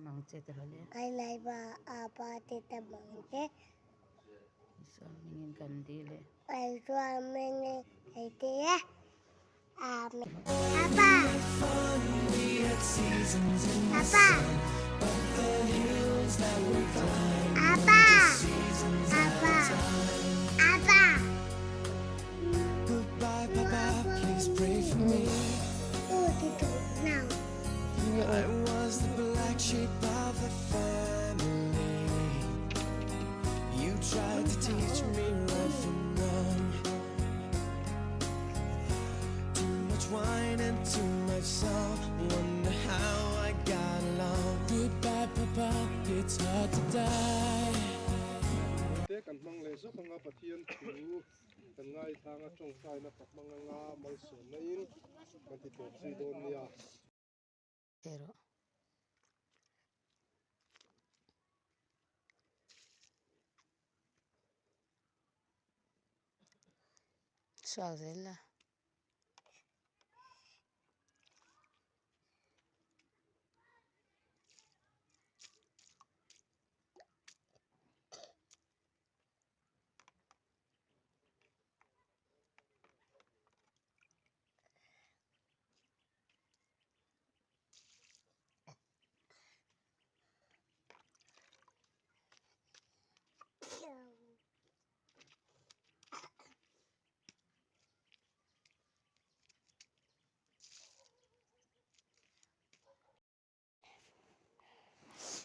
Mang che te hawlh e. Kai lai ba apa te ta mang che. Isua hmingin kan dil e. Isua hmingin kan dil e. Amen. Apa. Apa. Apa. Apa. Apa. Goodbye, Papa. Please pray for me. I was the black sheep of the family. You tried to teach me right from wrong. Too much wine and too much song. Wonder how I got along. Goodbye, Papa. It's hard to die. Te kan hmang leh zawk anga Pathian thu kan ngaithlang a tawngtaina ka hmang anga malsawmna in kan ti tawp zui dawn nia. Chhuak zel la.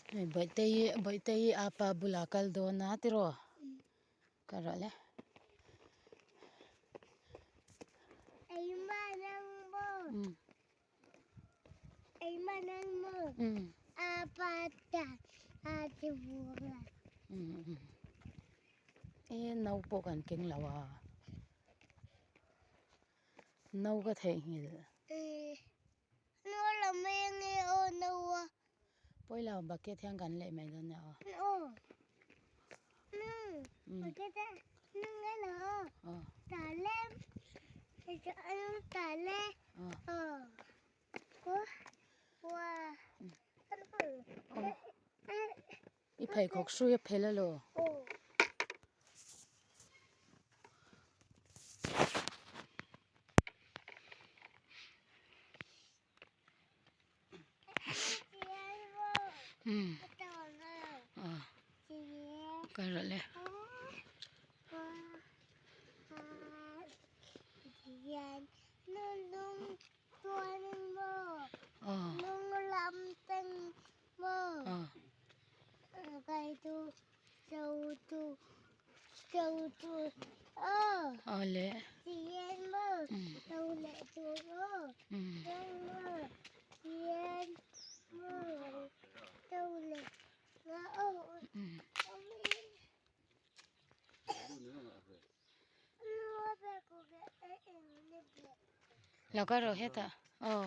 Hei bawihte hi bawihte hi apa bulah a kal dawn a tiraw ka rawh le. E no pawh kan keng lo a no ka theihnghilh. Pawilo bucket hian kan leh mai dawn nia aw. I pheikhawk hrui a phel alo. Kal rawh le. Awle. Lo kal rawh hetah aw.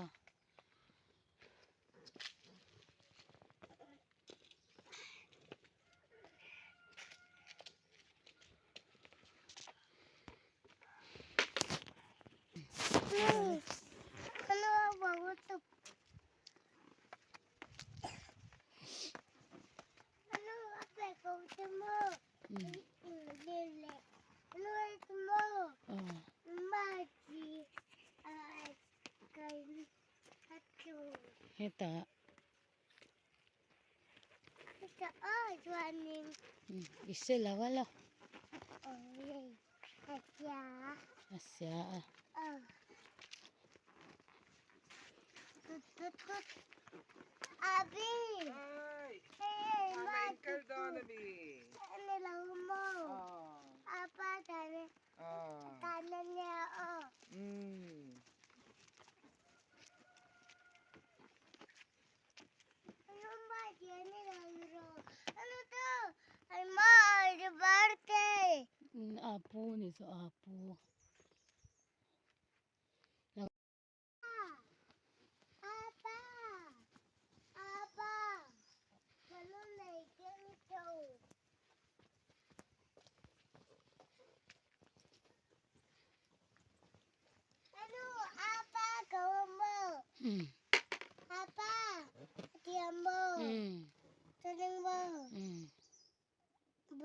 Hetah i se lo a lo a sia a. Apu ni chu apu.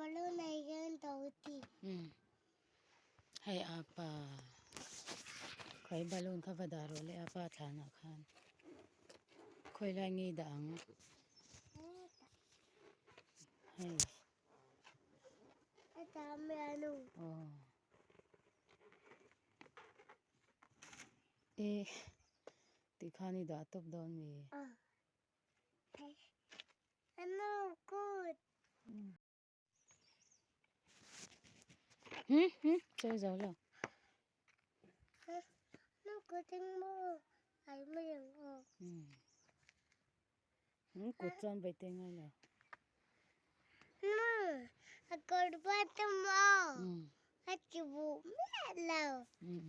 Balloon ah hian to ti. Umm hei apa khawi balloon kha va dah rawh le apa thlanah khan khawi lai nge i dah ang hei. Aw e tikhan i dah tawp dawn mi. Hmm hmm sawi zo lo. Hmm kut chuan vaih te ngai lo. Hmm.